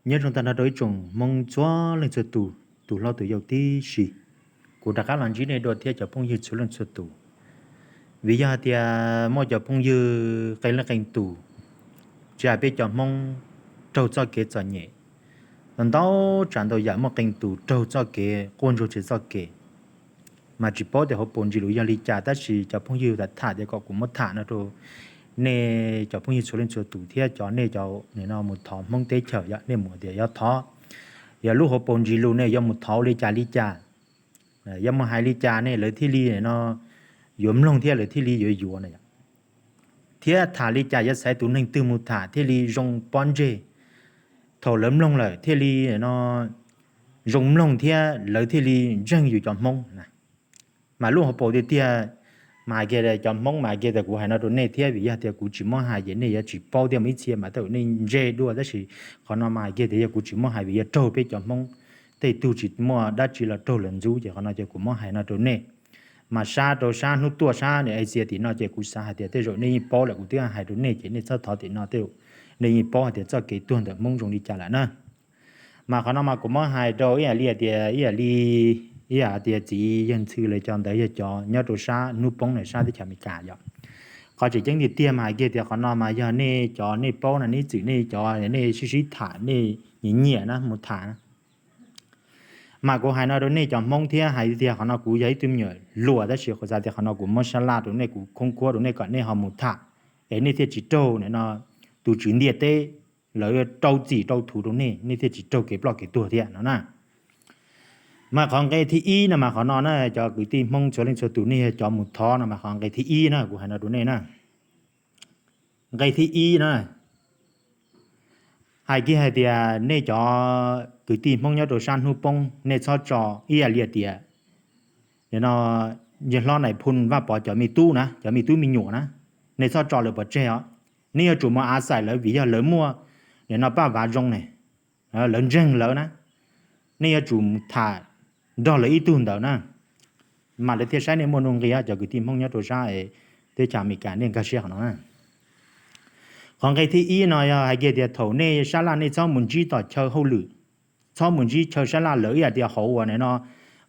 Nyob zoo tag nrho rau ib tsoom Hmoob txhua leej txhua tus, tus hlob tus yau tib si. Kuv rov qab los ntsib nej dua thiab cov phooj ywg txhua leej txhua tus. Vim yog hais tias muaj cov phooj ywg qee leej qee tus, tsis hais peb cov Hmoob raug txoj kev txom nyem ntau tsav ntau yam, muaj qee tus raug txoj kev quaj ntsuag tsis txoj kev, mas tsis paub tias hauv paus ntsis lus yog li cas, tab sis cov phooj ywg tham tham tias kom kuv muab tham no rau nej cov phooj ywg txhua leej txhua tus thiab cov nej cov no mus thov Hmoob teb chaws, yog nej mus tias yuav thov, yog lub hauv paus ntsis lus nej yuav mus thov li cas li cas, yuav mus hais li cas nej lawv thiaj li no yuav mloog thiab lawv thiaj li yuav yuav no. Thiab tham li cas yuav xaiv tus neeg twg mus tham thiaj li zoo pob ntseg, thaum lawv mloog lawm thiaj li no zoo mloog thiab lawv thiaj li ntseeg yus cov Hmoob na. Mas lub hauv paus tiag tiag, mas hais kiag cov Hmoob mas hais kiag tias kuv hais no rau nej thiab, vim yog tias kuv tsis muab hais ces nej yuav tsis paub thiab, mas ib txhia mas tej zaum nej ntse dua, tab sis qhov no mas hais kiag tias yog kuv tsis muab hais vim yog raug peb cov Hmoob tej tug tsis muaj dab tsi los raug lawv ntxub, ces qhov no ces kuv muab hais no rau nej. Mas sab rau sab hnub tuaj sab nws Asia tim no ces kuv xav hais tias tej zaum nej yeej paub lawm, kuv twb hais rau nej ces nej txhob thov tim no, tej zaum nej yeej paub hais tias txoj kev tuag ntawm Hmoob zoo li cas lawm na. Mas qhov no mas kuv muab hais rau ib yam li tias ib yam li, ib yam tias txiv yawg ntxhw lawv cov ntawd yog cov nyob rau sab hnub poob na, sab teb chaws Amelikas yom. Qhov tseem ceeb tiag tiag mas hais kiag tias qhov no mas yog nej cov nej paub no, nej txwm nej cov nej sib sib tham nej nyiam nyiam na mus tham na. Mas kuv hais no rau nej cov Hmoob thiab hais tias qhov no kuv yog ib tug me nyuam hluas, tab sis kuv xav tias qhov no kuv muab sab laj rau nej, kuv khoob khuab rau nej kom nej ho mus tham, es nej thiaj tsis raug no tus tswv ntiaj teb lawv rau txim rau thuv rau nej, nej thiaj tsis raug kev ploj kev tuag thiab no na. Mas qhov nqe thib ib no mas qhov no na, cov kwv tij Hmoob txhua leej txhua tus nej yog cov mus thov no mas qhov nqe thib ib na kuv hais no rau nej na. Nqe thib ib na, hais kiag hais tias nej cov kwv tij Hmoob nyob rau sab hnub poob, nej txhob tso ib yam li tias no, yawg hlob Nais Phoo Vaj Pov cov me tub na, cov me tub me nyuam na, nej txhob tso lawv pov tseg os. Nej yuav tsum mus av xais lawv vim yog lawv muaj no paj vav zoo ne, lawv ntseeg lawv na. Nej yuav tsum mus tham nrog lawv ib tug ntawd na, mas lawv thiaj saib nej muaj nuj nqis. Cov kwv tij Hmoob nyob rau sab teb chaws Amelikas nej nkag siab qhov no na. Qhov nqe thib ib no yog hais kiag tias thaum nej sab laj nej txhob mus ntsib tom chaw hauj lwm, txhob mus ntsib chaw sab laj lawv ib yam tias hauv uas no,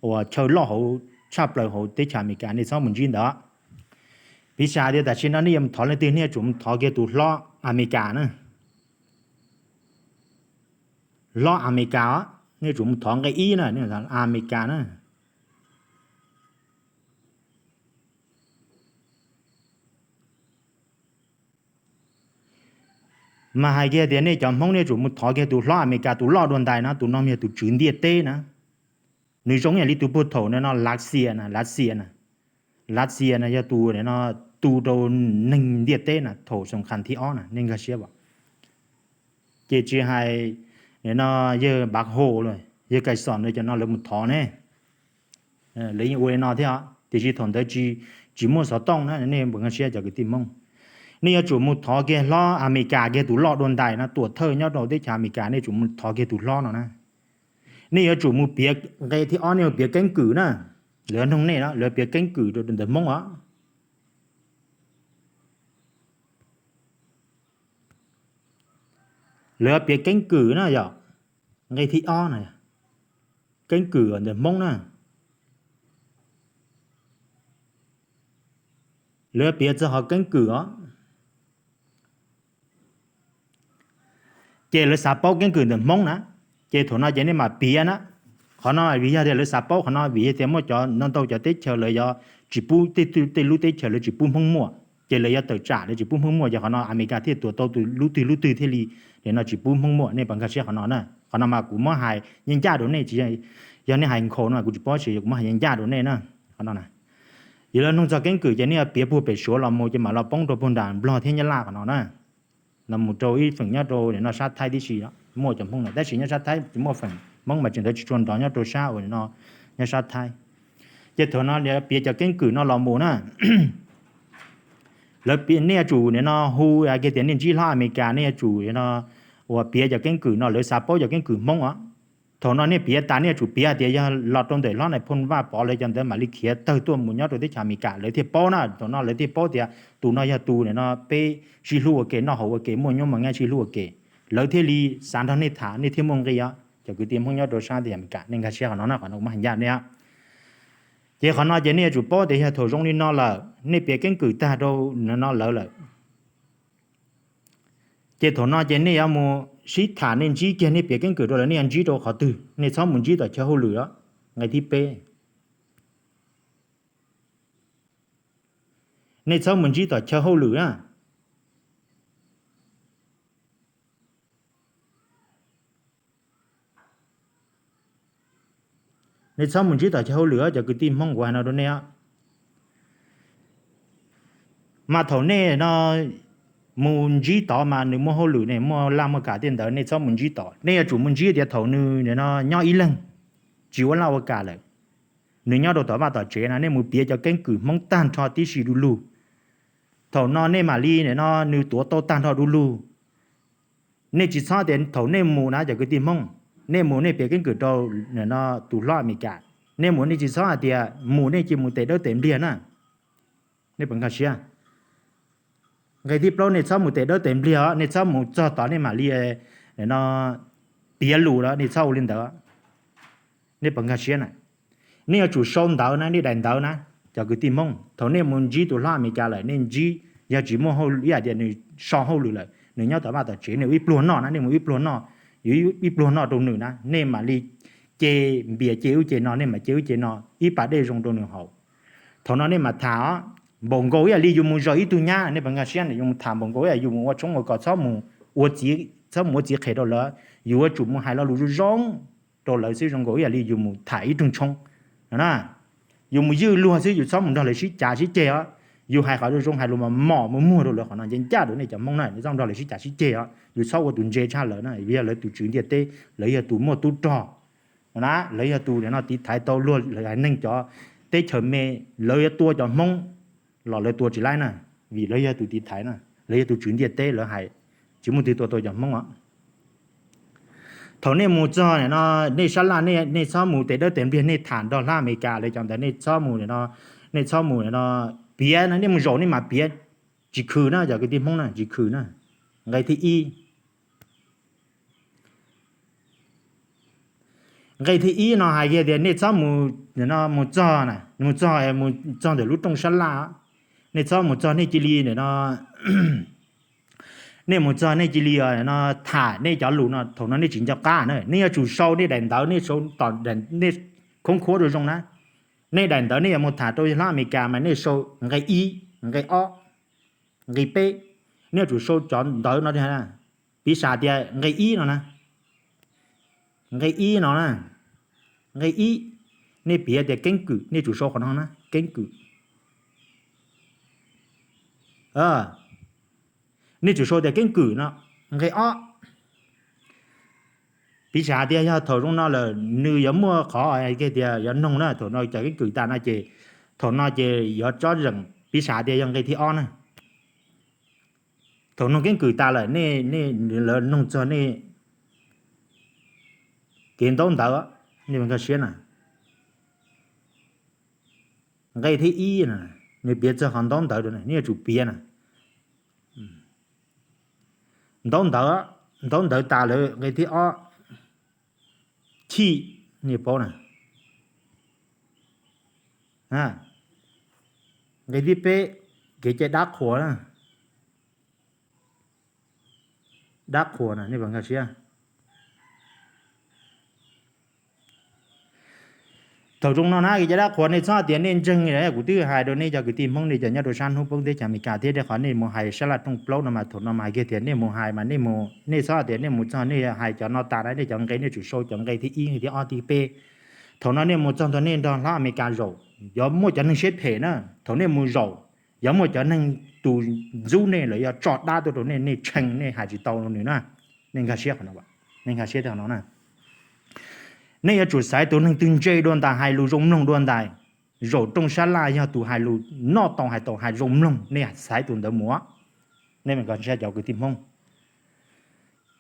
uas chaw loj hauv tshaj plaws hauv teb chaws Amelikas nej txhob mus ntsib ntawd. Piv txwv tias tam sim no nej yuav mus thov leej twg nej yuav tsum mus thov kiag tus hlob Amelikas na. Hlob Amelikas os, nej yuav tsum mus thov nqe ib na, Amelikas na. Mas hais kiag tias nej cov Hmoob nej yuav tsum mus thov kiag tus hlob Amelikas tus loj dua ntais no, tus no yog tus tswv ntiaj teb na. Nws zoo ib yam li tus puag thaum no no Lav Xias na, Lav Xias na. Lav Xias no yog tus no tu rau neeg ntiaj teb na, thaum xoom qhas thib ob na, nej nkag siab as. Ces tsis hais no yawg Npav Hos los yawg Kais Xos no cov no lawv mus thov ne, lawv yeej ua li no thiab, tiam sis thaum ntawd tsis muaj xov tooj na, nej nkag siab cov kwv tij Hmoob. Nej yuav tsum mus thov kiag hlob Amelikas kiag tus loj dua ntais no, tuam thawj nyob rau teb chaws Amelikas, nej tsum mus thov kiag tus hlob no na. Nej yuav tsum mus piav nqe thib ob, nej mus piav keeb kwm na. Lawv noog nej no, lawv piav keeb kwm rau ntawm Hmoob os. Lawv piav keeb kwm na yom, nqe thib ob na, keeb kwm ntawm Hmoob na. Lawv piav txog qhov keeb kwm os. Ces lawv xav paub keeb kwm ntawm Hmoob na, ces thaum no ces nej mam piav na. Qhov no vim yog tias lawv xav paub qhov no vim yog tias muaj cov no ntau cov teb chaws lawv yuav tsis pub, tej lub teb chaws lawv tsis pub Hmoob muaj, ces lawv yuav tawm tsam lawv tsis pub Hmoob muaj, ces qhov no Amelikas thiaj tuav tau tus lub twg lub twg thiaj li no tsis pub Hmoob muaj. Nej pab nkag siab qhov no na. Qhov no mas kuv muab hais ncaj ncaj rau nej, tsis yog nej hais nkhaus no kuv tsis paub, tab sis kuv muab hais ncaj ncaj rau nej na. Qhov no na, yog lawv noog txog keeb kwm ces nej yuav piav puag pem Suav los mus ces mam los poob rau puag nram Nplog thiab Nyab Laj qhov no na. Los mus rau ib feem nyob rau no sab Thaib tib si muaj cov Hmoob na, tab sis nyob sab Thaib tsis muaj feem, Hmoob mas tseem ntawd tsis tshua nrov nyob rau sab uas no nyob sab Thaib. Ces thaum no lawv piav cov keeb kwm no los mus na, lawv, nej yuav tsum no hu hais kiag tias nej ntsib hlob Amelikas, nej yuav tsum no uas piav cov keeb kwm no, lawv xav paub cov keeb kwm Hmoob os. Thaum no nej piav tas nej yuav tsum piav hais tias yog los rau ntawm hlob Nais Phoo Vaj Pov lawv cov ntawd mam li khiav tawg tuaj mus nyob rau teb chaws Amelikas lawv thiaj paub na. Thaum no lawv thiaj paub tias tus no yog tus no peb sib hlub ua ke, noj haus ua ke, muaj nyob muaj nqaij sib hlub ua ke. lawv thiaj li xav nrog nej tham, nej thiaj muaj nqis os. Cov kwv tij Hmoob nyob rau sab teb chaws Amelikas, nej nkag siab qhov no na, qhov no kuv muab hais ncaj nej. Ces qhov no ces nej yuav tsum paub tias yog thaum zoo li no lawm, nej piav keeb kwm tag rau no lawv lawm, ces thaum no ces nej yuav mus sib tham, nej ntsib kiag, nej piav keeb kwm rau lawv, nej yuav ntsib rau qhov twg? Nej txhob mus ntsib tom chaw hauj lwm os. Nqe thib peb, nej txhob mus ntsib tom chaw hauj lwm na. Nej txhob mus ntsib tom chaw hauj lwm os, cov kwv tij Hmoob, kuv hais no rau nej os. Mas thaum nej no mus ntsib tod mas nws muaj hauj lwm ne, muaj laj muaj kam tej ntawd, nej txhob mus ntsib tod. Nej yuav tsum mus ntsib tias thaum nws no nyob ib leeg, tsis ua laj ua kam lawm, nws nyob rau tom vaj tom tsev no, nej mus piav cov keeb kwm Hmoob tag nrho tib si du lug. Thaum no nej mam li no nws tuav tau tag nrho du lug. Nej tsis txhob tias thaum nej mus na, cov kwv tij Hmoob, nej mus nej piav keeb kwm rau no tus hlob Amelikas, nej mus nej tsis txhob hais tias mus nej cia mus tes dawb tes npliag na. Nej puas nkag siab? Nqe thib plaub, nej txhob mus tes dawb tes npliag os, nej txhob mus txog tod nej mam li no piav lus los nej txhob ua li ntawd. Nej puas nkag siab na? Nej yuav tsum sau ntawv na, nej daim ntawv na, cov kwv tij Hmoob. Thaum nej mus ntsib tus hlob Amelikas lawm, nej ntsib, yog tsis muaj hauj lwm, ib yam tias nws so hauj lwm lawm, nws nyob tom vaj tom tsev, nej ua ib pluag noj na, nej mus ib pluag noj, yuav ib pluag noj rau nws na, nej mam li ce npias ce ub ce no, nej mam ce ub ce no ib pas dej zoo rau nws haus. Thaum no nej mam tham os, npaum nkaus ib yam li yus mus zaws ib tug nyab, nej puas nkag siab na? Yus mus tham npaum nkaus ib yam yus mus ua tshoob ua kos, txhob mus ua txiv, txhob mus ua txiv qhev rau lawv, yus yuav tsum mus hais lo lus zoo zoo rau lawv xwb, zoo nkaus ib yam li yus mus tham ib rooj tshoob no na. Yus mus ywj luag xwb, yus txhob mus nrog lawv sib cav sib ceg os. Yus hais qhov zoo zoo, hais lus mos mos muag muag rau lawv, qhov no ncaj ncaj rau nej cov Hmoob na, nej txhob nrog lawv sib cav sib ceg os. Yus txhob ua tus ntse tshaj lawv na, yog lawv tus tswv ntiaj teb, lawv yog tus muaj tub rog na, lawv yog tus no tiv thaiv tau luag lawv haiv neeg cov teb chaws me, lawv yuav tua cov Hmoob los lawv tua tsis laib na, vim lawv yog tus tiv thaiv na, lawv yog tus tswv ntiaj teb, lawv hais tsis muaj twg tua tau cov Hmoob os. Thaum nej mus txog no, nej sab laj, nej txhob mus tes dawb tes npliag, nej tham nrog hlob Amelikas lawv cov ntawd, nej txhob mus no, nej txhob mus no piav, nej mus zaum nej mam piav tsis khw na, cov kwv tij Hmoob na, tsis khw na. Nqe thib ib, nqe thib ib no hais kiag tias nej txhob mus no, mus txog na, mus txog, mus txog ntawm lub rooj sab laj, nej txhob mus txog nej cia li no, nej mus txog nej cia li no tham nej cov lus no, thaum no nej tsis nco qab na, nej yuav tsum sau nej daim ntawv, nej sau tom, nej khoob khuab rau zoo na. Nej daim ntawv nej yuav mus tham rau hlob Amelikas mas nej sau nqe ib, nqe ob, nqe peb, nej yuav tsum sau cov ntawv no. Piv xam tias nqe ib no na, nqe ib no na, nqe ib, nej piav tias keeb kwm, nej tsum sau qhov no na, keeb kwm. Nej tsum sau tias keeb kwm no. Nqe ob, piv xam tias yog thaum zoo no lawm nws yuav muaj qhov tias yuav noog na, thaum no cov keeb kwm tas no ces, thaum no ces yuav tsob zeem, piv xam tias yog nqe thib ob na. Thaum noog keeb kwm tas lawm, nej, nej, lawv noog txog nej kev ntaub ntawv, nej nkag siab na. Nqe thib ib, nws piav txog qhov ntaub ntawv, nej yuav tsum piav na. Ntaub ntawv, ntaub ntawv tas lawm, nqe thib ob, chij, nej paub na. Nqe thib peb, kev cai dab qhuas na. Dab qhuas na, nej puas nkag siab? Thaum zoo no na, kev cai dab qhuas nej txhob tias nej ntseeg, kuv twb hais rau nej cov kwv tij Hmoob nej cov nyob rau sab hnub poob teb chaws Amelikas thiab, rau qhov nej mus hais sab laj rooj plaub no mas thaum no mas hais kiag tias nej mus hais mas nej mus, nej txhob tias nej mus txog nej hais cov no tas na, nej cov nqe nej tsum sau cov nqe thib ib, thib ob, thib peb. Thaum no nej mus txog ntawd nej nrog hlob Amelikas zaum, yuav muaj cov neeg siab phem na. Thaum nej mus zaum, yuav muaj cov neeg tus ntxub nej lawm, yuav tso dab tuaj rau nej, nej tshee nej hais tsis tau rau nws na. Nej nkag siab qhov no, nej nkag siab qhov no na. Nej yuav tsum xaiv tus neeg twg ntse dua ntais, hais lus zoo mloog dua ntais. Zaum rooj sab laj yog tus hais lus noj tau hais tau, hais zoo mloog, nej xaiv tus ntawd mus. Nej nkag siab cov kwv tij Hmoob.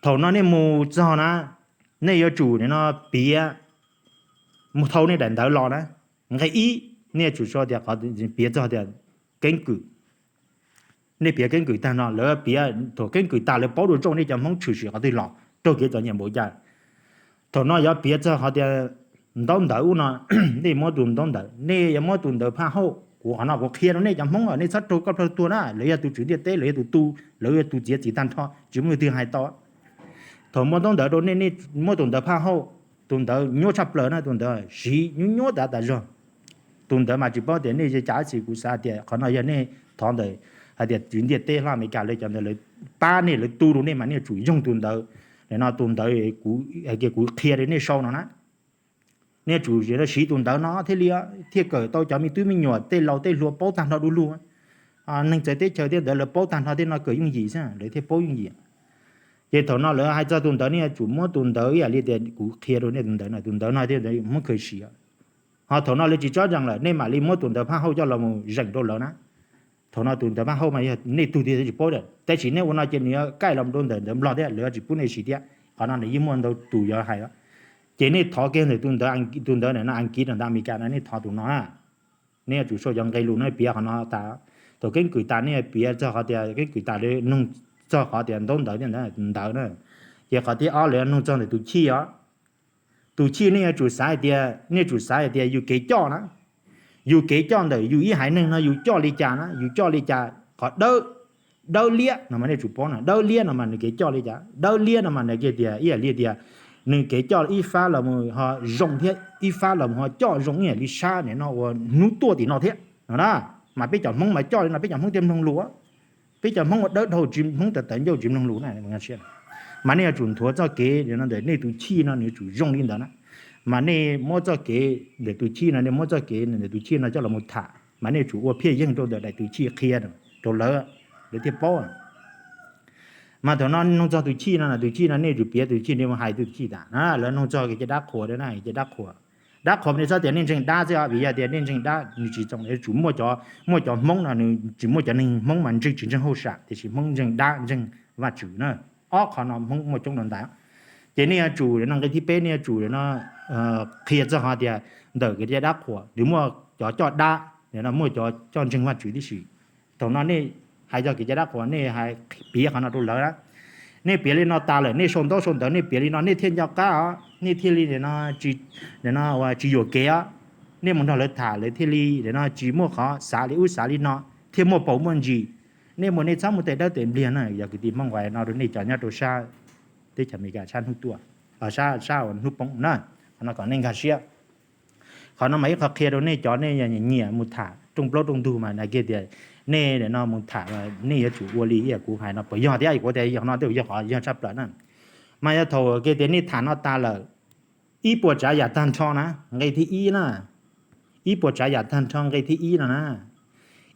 Thaum no nej mus txog na, nej yuav tsum no piav, mus thau nej daim ntawv los na. Nqe ib, nej yuav tsum sau tias qhov piav txog tias keeb kwm. Nej piav keeb kwm tag no, lawv piav thaum keeb kwm tas lawv paub dua rooj nej cov Hmoob tshwm sim qhov twg los raug kev txom nyem npaum cas. Thaum no yuav piav txog qhov tias ntaub ntawv ub no, nej muab tus ntaub ntawv, nej yuav muab tus ntawv phaj hauj, kuv qhov no kuv qhia rau nej cov Hmoob, nej txhob raug koj plho tuag na, lawv yog tus tswv ntiaj teb, lawv yog tus tu, lawv yog tus txiav txim tag nrho, tsis muaj leej twg hais tau. Thaum muab ntaub ntawv rau nej, nej muab tus ntawv phaj hauj, tus ntawv nyuaj tshaj plaws na, tus ntawv siv nyuaj nyuaj tas tas zog. Tus ntawv mas tsis paub tias nej cas, tab sis kuv xav tias qhov no yog nej thov ntawm hais tias tswv ntiaj teb hlob Amelikas lawv cov ntawd lawv pab nej, lawv tu rau nej mas nej yuav tsum yoog tus ntawv. Nim no tus ntawv kuv, kuv qhia rau nej sau no na, nej yuav tsum siv tus ntawv no thiaj li, thiaj kawm tau cov me tub me nyuam tej laus tej hluas paub tag nrho du lug. Neeg txawv teb chaws tej ntawd lawv paub tag nrho tej no kawm yooj yim xwb, lawv thiaj paub yooj yim. Ces thaum no lawv hais txog tus ntawv nej yuav tsum muab tus ntawv ib yam li tias kuv qhia rau nej tus ntawv no, tus ntawv no thiaj muab khaws siv. Ho thaum no lawv tsis tsob zees lawm, nej mam li muab tus ntawv phaj hauj coj los mus zeem rau lawv na. Thaum no tus ntawv phaj hauj mas yog nej tug tiag tsis paub, tab sis nej ua no ces nws yuav kaij los rau ntawm ntawv Nplog thiab, lawv yuav tsis pub nej siv thiab. Qhov no nws yeej muaj ntau tus yuav hais. Ces nej thov kiag ntawm tus ntawv, tus ntawv ntawm no Askiv, ntawm Amelikas no, nej thov tus no na. Nej yuav tsum sau cov nqe lus no piav qhov no tas. Thaum keeb kwm tas nej piav txog qhov tias keeb kwm tas lawv nug txog qhov tias ntaub ntawv thiab ntawv na. Ces qhov thib ob lawv nug txog ntawm tus chij os. Tus chij nej yuav tsum xav hais tias, nej yuav tsum xav hais tias yus kev coj na, yus kev coj ntawm yus ib haiv neeg no yus coj li cas na, yus coj li cas, qhov dawb, dawb liab no mas nej yuav tsum paub na, dawb liab no mas nws kev coj li cas, dawb liab no mas nws kiag tias ib yam li tias nws kev coj ib fab los mus ho zoo thiab ib fab los mus ho coj zoo ib yam li sab nim no ua hnub tuaj tim no thiab no na. Mas peb cov Hmoob mas coj li no peb cov Hmoob thiaj mloog lus. Peb cov Hmoob ua dawb dhau tsis, Hmoob tawv tawv ncauj tsis mloog lus na. Mas nej yuav tsum nthuav txoj kev ntawm nej tus chij no nws yuav tsum zoo li ntawd na. Mas nej muab txoj kev ntawm tus chij no, nej muab txoj kev ntawm tus chij no coj los mus tham, mas nej yuav tsum ua phiaj yeeg rau ntawm daim tus chij qhia rau lawv, lawv thiaj paub. Mas thaum no nug txog tus chij no, tus chij no nej yuav tsum piav tus chij, nej mus hais tus chij tas na, lawv nug txog kev cai dab qhuas na, kev cai dab qhuas. Dab qhuas mas nej txhob tias nej ntseeg dab xwb os, vim yog tias nej ntseeg dab nws tsis txaus, yuav tsum muaj cov, muaj cov Hmoob no nws tsis muaj cov neeg Hmoob mas ntseeg tsis ntseeg hauj sam, tiam sis Hmoob ntseeg dab ntseeg Vajtswv na. Ob qhov no Hmoob muaj coob rau ntawd. Ces nej yuav tsum no, nqe thib peb nej yuav tsum no qhia txog qhov tias ntawm kev cai dab qhuas nws muaj cov coj dab, muaj cov coj ntseeg Vajtswv tib si. Thaum no nej hais txog kev cai dab qhuas nej hais piav qhov no rau lawv na. Nej piav li no tas lawm, nej sau ntaub sau ntawv nej piav li no nej thiaj nco qab os, nej thiaj li no tsis yuam kev os. Nej mus nrog lawv tham lawv thiaj li no tsis muaj qhov xav li ub xav li no, thiaj muaj paus muaj ntsis. Nej mus nej txhob mus tes dawb tes npliag na, yog kwv tij Hmoob nqua no rau nej cov nyob rau sab teb chaws Amelikas sab hnub tuaj, sab, sab hnub poob na. Qhov no kom nej nkag siab. Qhov no mas ib qho qhia rau nej cov nej nyiam mus tham rooj plaub rooj ntug mas hais kiag tias nej no mus tham nej yuav tsum ua li ib yam kuv hais no puas yog thiab, kuv tias yog no twb yog qhov yog tshaj plaws na. Mas yog thaum kiag tias nej tham no tas lawm, ib puas tsav yam tag nrho na, nqe thib ib na, ib puas tsav yam tag nrho nqe thib ib no na.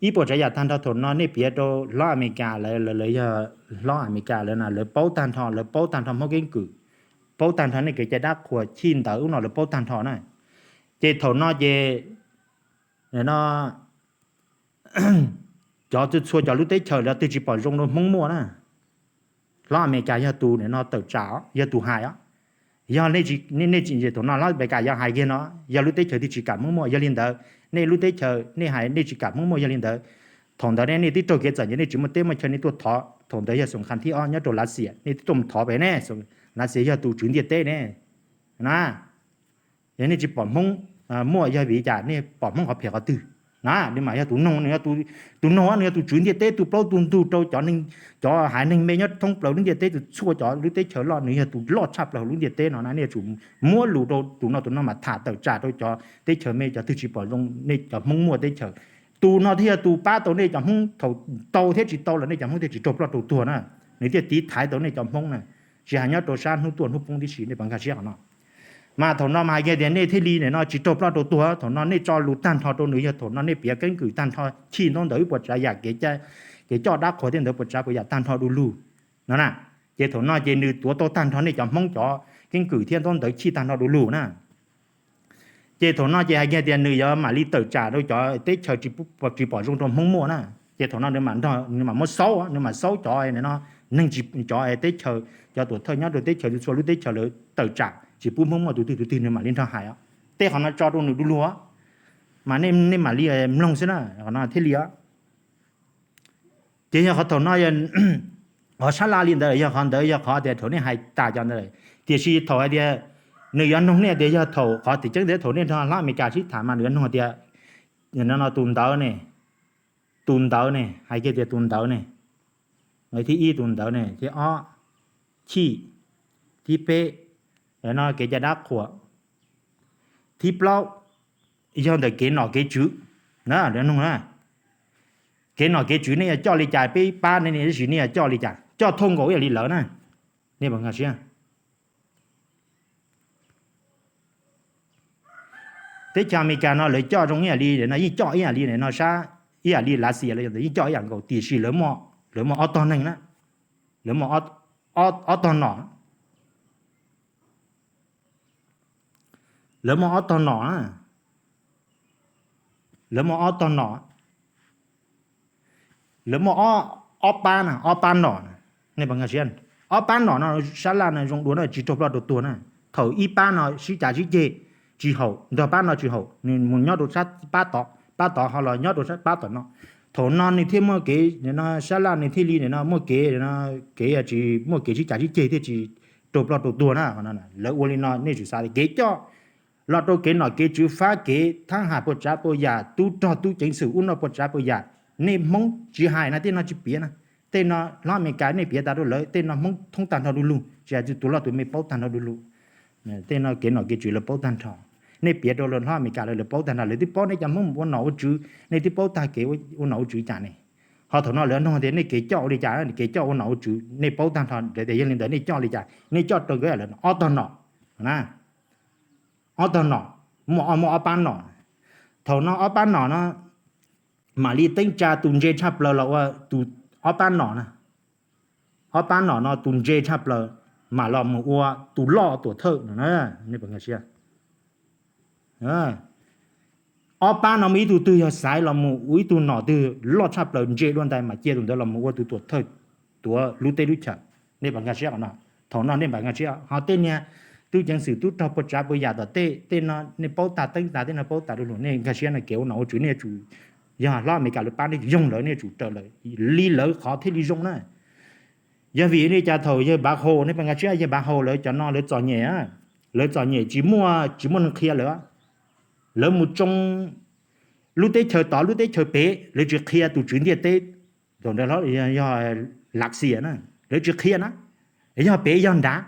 Ib puas tsav yam tag nrho thaum no nej piav rau hlob Amelikas lawv, lawv yog hlob Amelikas lawv na, lawv paub tag nrho, lawv paub tag nrho Hmoob keeb kwm, paub tag nrho nej kev cai dab qhuas chij ntawv ub no lawv paub tag nrho na. Ces thaum no ces no cov txhua cov lub teb chaws lawv twb tsis pom zoo rau Hmoob muaj na. Hlob Amelikas yog tus no tawm tsam, yog tus hais os. Yog nej, thaum no hlob Amelikas yog hais kiag no, yog lub teb chaws twb tsis kam Hmoob muaj, yog li ntawd nej lub teb chaws nej hais nej tsis kam Hmoob muaj, yog li ntawd thaum ntawd ne nej twb raug kev txom nyem, nej tsis muaj teb muaj chaw, nej tuaj thov, thaum ntawd yog xoom khan thib ob nyob rau Lav Xias, nej twb tuaj mus thov pem ne, Lav Xias yog tus tswv ntiaj teb ne na. Yog nej tsis pom Hmoob muaj yog vim li cas, nej pom Hmoob qhov phem qhov twg na? Nws mas yog tus noog, nws, tus noog nws yog tus tswv ntiaj teb, tu plaub tu ntug rau cov, cov haiv neeg me nyob thoob plaws lub ntiaj teb, tus txhua cov lub teb chaws loj, nws yog tus loj tshaj plaws hauv lub ntiaj teb no na. Nej yuav tsum muab lus rau tus no, tus no mas tham tawm tsam rau cov teb chaws me cov twg tsis pom zoo nej cov Hmoob muaj teb chaws. Tus no thiaj yog tus pab tau nej cov Hmoob thaum tau thiab tsis tau los nej cov Hmoob thiaj tsis raug ploj raug tuag na. Nws thiaj tiv thaiv tau nej cov Hmoob na, tsis hais nyob rau sab hnub tuaj hnub poob tib si, nej puas nkag siab qhov no? Mas thaum no mas hais kiag tias nej thiaj li nim no tsis raug ploj raug tuag, thaum no nej tso lus tag nrho rau nws, yog thaum no nej piav keeb kwm tag nrho chij ntaub ntawv ib puas tsav yam kev, kev coj dab qhuas thiab ntawd puas tsav puas yam tag nrho du lug no na. Ces thaum no ces nws tuav tau tag nrho nej cov Hmoob cov keeb kwm thiab ntaub ntawv chij tag nrho du lug na. Ces thaum no ces hais kiag tias nws yuav mam li tawm tsam rau cov teb chaws tsis pom zoo rau Hmoob muaj na. Ces thaum no nws mam muab xaub, nws mam xaub cov no, neeg tsis, cov teb chaws, cov tuam thawj nyob rau teb chaws txhua lub teb chaws lawv tawm tsam tsis pub Hmoob muaj tus twg tus twg, nws mam li nrog hais. Tej qhov no tso rau nws du lug, mas nej mam li mloog xwb na, qhov no thiaj li. Ces yog qhov thaum no, qhov sab laj li ntawd yog qhov ntawd yog qhov tias thaum nej hais tas cov ntawd lawm. Tiam sis thaum hais tias nws yuav noog nej tias yog thaum qhov tim ceeb tias thaum nej nrog hlob Amelikas sib tham mas nws yuav noog tias, no tus ntawd ne, tus ntawd ne, hais kiag tias tus ntawd ne, thib ib tus ntawd ne, thib ob Chij, thib peb no kev cai dab qhuas, thib plaub yog ntawm kev nom kev tswv. Kev nom kev tswv nej yuav coj li cas, peb pab nej, tab sis nej yuav coj li cas, coj thooj nkaus ib yam li lawv na. Nej puas nkag siab? Teb chaws Amelikas no lawv coj zoo ib yam li no, yeej coj ib yam li no sab, ib yam li Lav Xias los yeej coj ib yam nkaus, tiam sis lawv muaj ob tog neeg na, lawv muaj ob tog nom, lawv muaj ob tog nom na, lawv muaj ob tog nom, lawv muaj ob pab na, ob pab nom. Nej puas nkag siab? Ob pab nom no sab laj no zoo dua na, tsis raug ploj raug tuag na. Thaum ib pab no sib cav sib ceg tsis haum, nrog pab no tsis haum, nws mus nyob rau sab pab tod, pab tod ho los nyob rau sab pab tom no. Thaum no nws thiaj muaj kev, sab laj nws thiaj li no muaj kev, kev tsis muaj kev sib cav sib ceg thiaj tsis raug ploj raug tuag na. Lawv ua li no nej tsum xav tias kev coj los rau kev nom kev tswv, fab kev, thab ham puas tsav puas yam, tub rog tub ceev xwm ub no puas tsav puas yam, nej Hmoob tsis hais na, tej no tsis piav na. Tej no hlob Amelikas nej piav tag rau lawv, tej no Hmoob thoob tag nrho du lug, tsis hais tus loj tus me paub tag nrho du lug. Tej no kev nom kev tswv lawv paub tag nrho. Nej piav rau hlob Amelikas lawv, lawv paub tag nrho, lawv twb paub nej cov Hmoob ua nom ua tswv, nej twb paub tag kev ua nom ua tswv cas ne. Ho thaum no lawv nug tias nej kev coj ua li cas, kev coj ua nom ua tswv nej paub tag nrho, lawv tias yog li ntawd nej coj li cas, nej coj rau nkawd ob tog nom na. Ob tog nom, muaj, muaj ob pab nom. Thaum no ob pab nom no mam li teeb tsa tus ntse tshaj plaws los ua tus, ob pab nom na, ob pab nom no tus ntse tshaj plaws mam los mus ua tus loj tuam thawj no na. Nej puas nkag siab? Ob pab no muaj ib tug twg yog xaiv los mus ua ib tug nom twg loj tshaj plaws ntse dua ntais mas cia tus ntawd los mus ua tus tuam thawj tuav lub teb lub chaws. Nej puas nkag siab qhov no? Thaum no nej puas nkag siab? Ho tej niag tub ceev xwm tub rog puas tsav puas yam tom tej, tej no nej paub tag teeb tag, tej no paub tag du lug, nej nkag siab no kev ua nom ua tswv nej yuav tsum, yog hlob Amelikas lawv pab nej yoog lawv nej yuav tsum raws lawv li lawv qhov thiaj li zoo na. Yog vim li cas thaum yawg Npav Hau, nej puas nkag siab, yawg Npav Hau lawv cov no lawv txom nyem, lawv txom nyem tsis muaj, tsis muaj neeg qhia lawv, lawv mus tsoo lub teb chaws tod lub teb chaws pem, lawv tsis qhia tus tswv ntiaj teb, thaum ntawd yog Lav Xias na, lawv tsis qhia na, yog pem yog nrad.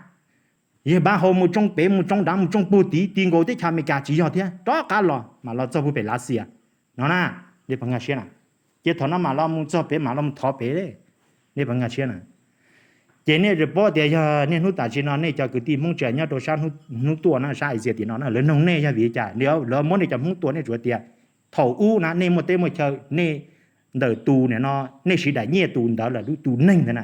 Yawg Npav Hau mus tsoo pem mus tsoo nrad mus tsoo puag tid ti nkaus teb chaws Amelikas tsis yog thiab rov qab los mam los txog puag pem Lav Xias no na. Nej puas nkag siab na? Ces thaum no mam los mus txog pem mam los mus thov pem. Nej puas nkag siab na? Ces nej paub tias yog niaj hnub tam sim no nej cov kwv tij Hmoob tseem nyob rau sab hnub tuaj na, sab Axias tim no na, lawv noog nej yog vim li cas, lawv muab nej cov Hmoob tua, nej tsuas tias thaum ub na nej muaj teb muaj chaw, nej ntawm tus niam no, nej siv daim nyiaj tus ntawd lawm, tus neeg ntawd na,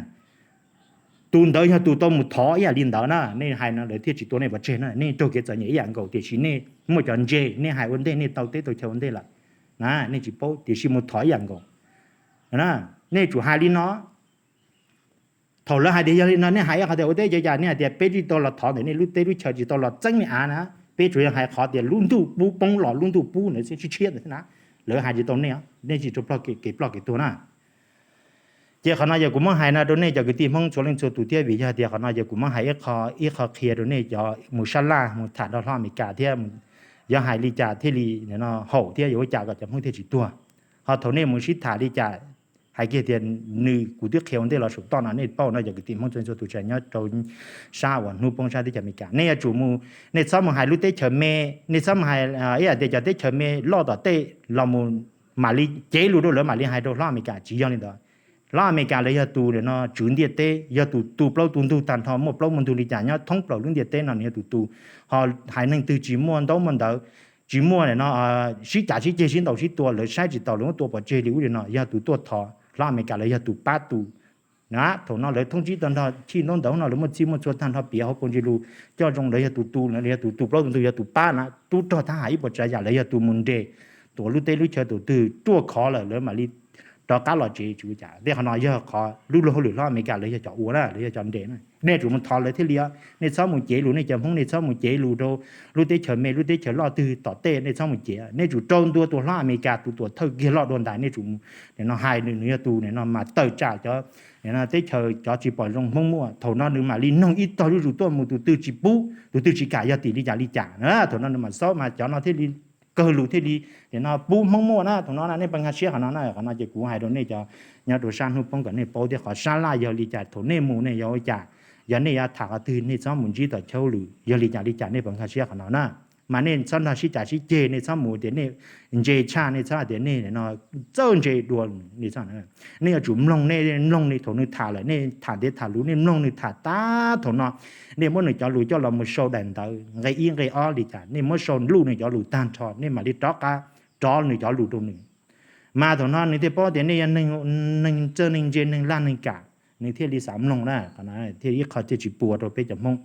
tus ntawd yog tus tau mus thov ib yam li ntawd na. Nej hais no lawv thiaj tsis tua nej pov tseg na. Nej raug kev txom nyem ib yam nkaus, tiam sis nej muaj cov ntse, nej hais ua ntej, nej tau teb tau chaw ua ntej lawm na, nej tsis paub, tiam sis mus thov ib yam nkaus. Nej tsum hais li no. Thaum lawv hais tias yog li no, nej hais ib qhov tias ua teb chaws cas, nej hais tias peb tsis tau los thov ntawm nej lub teb lub chaw, tsis tau los txeeb nej av na, peb tsuas yog hais qhov tias lub ntuj pub poob los lub ntuj pub ntawd xwb, tshiab tshiab ntawd xwb na. Lawv hais tsis tau nej, nej tsis raug ploj kev ploj kev tuag na. Ces qhov no yog kuv muab hais no rau nej cov kwv tij Hmoob txhua leej txhua tus thiab, vim yog tias qhov no yog kuv muab hais ib qho, ib qho qhia rau nej cov mus sab laj mus tham nrog hlob Amelikas thiab, yog hais li cas thiaj li no haum thiab yuav ua cas kom cov Hmoob thiaj tsis tuag. Ho thaum nej mus sib tham li cas, hais kiag tias nws, kuv twb qhia ua ntej los saum toj no, nej paub no cov kwv tij Hmoob txhua leej txhua tus tseem nyob rau sab uas hnub poob sab teb chaws Amelikas, nej yuav tsum mus, nej txhob mus hais lub teb chaws me, nej txhob mus hais ib yam tias cov teb chaws me loj tom tej los mus mam li cev lus rau lawv mam li hais rau hlob Amelikas, tsis yog li ntawd. Hlob Amelikas lawv yog tus no tswv ntiaj teb, yog tus tu plaub tu ntug tag nrho, muaj plaub muaj ntug li cas nyob thoob plaws lub ntiaj teb no nws yog tus tu. Ho haiv neeg twg tsis muaj ntaub muaj ntawv, tsis muaj no sib cav sib ceg sib ntaus sib tua, lawv saib tsis taus lawv muab tua pov tseg li ub li no, yog tus tuaj thov. Hlob Amelikas lawv yog tus pab tu na. Thaum no lawv thoob tsib tag nrho, chij ntaub ntawv no lawv muaj txhij muaj txhua tag nrho, piav hauv paus ntsis lus coj zoo, lawv yog tus tu, lawv yog tus tu plaub tu ntug, yog tus pab na, tub rog thab ham ib puas tsav yam, lawv yog tus mus nres tuav lub teb lub chaw, tus twg ruaj khov lawm lawv mam li rov qab los tsev tsis ua cas. Tej qhov no yog qhov lub luag hauj lwm hlob Amelikas lawv yog cov ua na, lawv yog cov nres na. Nej tsum mus thov lawv thiaj li, nej txhob mus cev lus nej cov Hmoob, nej txhob mus cev lus rau lub teb chaws me lub teb chaws loj twg tom tej, nej txhob mus cev. Nej tsum rau ntua tus hlob Amelikas tus tuam thawj kiag loj dua ntais, nej tsum nim no hais nws, nws yog tus nim no mas tawm tsam cov teb chaws cov tsis pom zoo Hmoob muaj. Thaum no nws mam li noog ib tog zuj zus tuaj mus, tus twg tsis pub tus twg tsis kam yog tim li cas li cas na. Thaum no nws mam xaub mas cov no thiaj li kawg lus thiaj li nim no pub Hmoob muaj na. Thaum no na nej puas nkag siab qhov no na? Qhov no ces kuv hais rau nej cov nyob rau sab hnub poob kom nej paub thiab. Qhov sab laj yog li cas, thaum nej mus nej yuav ua cas, yog nej yuav tham qhov twg nej txhob mus ntsib tom chaw hauj lwm yog li cas li cas, nej puas nkag siab qhov no na? Mas nej txhob nrog sib cav sib ceg, nej txhob mus tias nej ntse tshaj, nej txhob hais tias nej no txawj ntse dua, nej txhob. Nej yuav tsum mloog, nej mloog li thaum nws tham lawm, nej tham ntev tham luv, nej mloog nws tham tag thaum no, nej muab nws cov lus coj los mus sau daim ntawv nqe ib nqe ob li cas, nej muab sau luj nws cov lus tag nrho, nej mam li rov qab rov nws cov lus rau nws. Mas thaum no nws thiaj paub tias nej yog neeg txawj neeg ntse neeg laj neeg kam, nws thiaj li xav mloog na. Qhov no thiaj ib qho thiaj tsis puas rau peb cov Hmoob.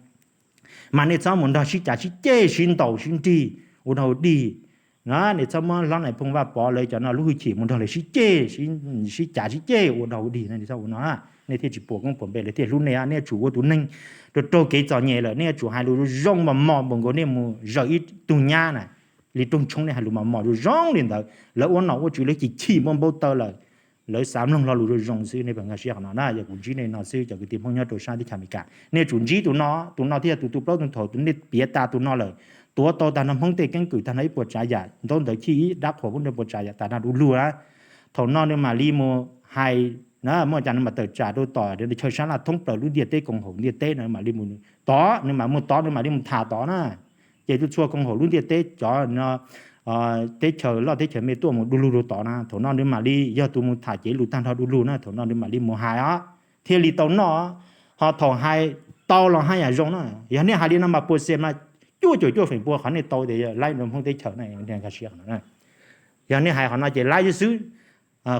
Mas nej txhob mus nrog sib cav sib ceg sib ntaus sib nrig ua dog ua dig. Nej txhob muab hlob Nais Phoo Vaj Pov lawv cov no lub hwj chim mus nrog lawv sib ceg, sib cav sib ceg ua dog ua dig no, nej txhob ua no, nej thiaj tsis puas koob puas npe, lawv thiaj hlub nej. Nej yuav tsum ua tus neeg rau raug kev txom nyem lawm, nej yuav tsum hais lus zoo zoo mos mos npaum nkaus nej mus zawm ib tug nyab na li rooj tshoob, nej hais lus mos mos zoo zoo li ntawd. Lawv ua nom ua tswv lawv chim chim npau npau taws lawm, lawv xav mloog lo lus zoo zoo xwb. Nej puas nkag siab qhov no na? Yog kuv ntsib nej no xwb cov kwv tij Hmoob nyob rau sab teb chaws Amelikas, nej yuav tsum ntsib tus no. Tus no thiaj yog tus tu plaub tu nthaum, tus nej piav tas tus no lawm, tuav tau tag nrho Hmoob tej keeb kwm tag nrho ib puas tsav yam, ntaub ntawv chij ib dab qhuas Hmoob tej puas tsav yam tas nrho du lug na. Thaum no nws mam li mus hais na, muaj cas nws mam tawm tsam rau tom chaw sab laj thoob plaws lub ntiaj teb, koom haum ntiaj teb na, mam li mus tod, nws mam mus tod, nws mam li mus tham tod na. Ces txhua txhua koom haum lub ntiaj teb cov teb chaws loj teb chaws me tuaj mus du lug rau tod na. Thaum no nws mam li yog tus mus tham cev lus tag nrho du lug na, thaum no nws mam li mus hais os, thiaj li tau noj. Ho thaum hais tau los haj yam zoo na. Yog nej hais li no mas puas xees mas cuaj caum cuaj feem pua qhov nej tau tias yog laib rau Hmoob teb chaws na, nkag siab qhov no. Yog nej hais qhov no ces laib xwb xwb,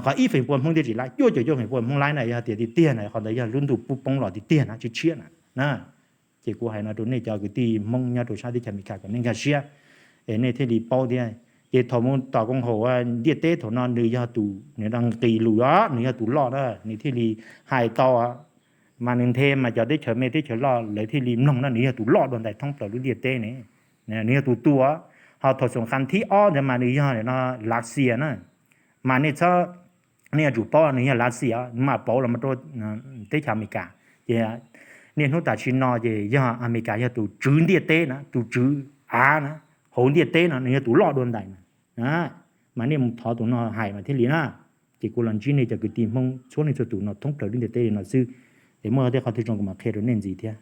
qhov ib feem pua Hmoob thiaj tsis laib, cuaj caum cuaj feem pua Hmoob laib na. Yog tias tiag tiag na, qhov ntawd yog lub ntuj pub poob los tiag tiag na, tsis tshiab na. Ces kuv hais no rau nej cov kwv tij Hmoob nyob rau sab teb chaws Amelikas kom nej nkag siab, es nej thiaj li paub thiab. Ces thaum mus tom koom haum ntiaj teb thaum no nws yog tus nws nqis lus os, nws yog tus loj na, nws thiaj li hais tau. Mas nws nthe mas cov teb chaws me teb chaws loj lawv thiaj li mloog na, nws yog tus loj dua ntais thoob plaws lub ntiaj teb ne, nws yog tus tu. Ho thaum xoom qas thib ob ntawd mas nws yog no Lav Xias na. Mas nej txhob, nej yuav tsum paub nws yog Lav Xias, nws mam pauv los rau teb chaws Amelikas. Ces niaj hnub tam sim no ces yog Amelikas yog tus tswv ntiaj teb na, tus tswv av na, hauv ntiaj teb no nws yog tus loj dua ntais na. Mas nej mus thov tus no hais mas thiaj li na. Ces kuv los ntsib nej cov kwv tij Hmoob txhua leej txhua tus no thoob plaws lub ntiaj teb li no xwb. Es muaj tej qhov twg zoo kuv mam qhia rau nej ntxiv thiab.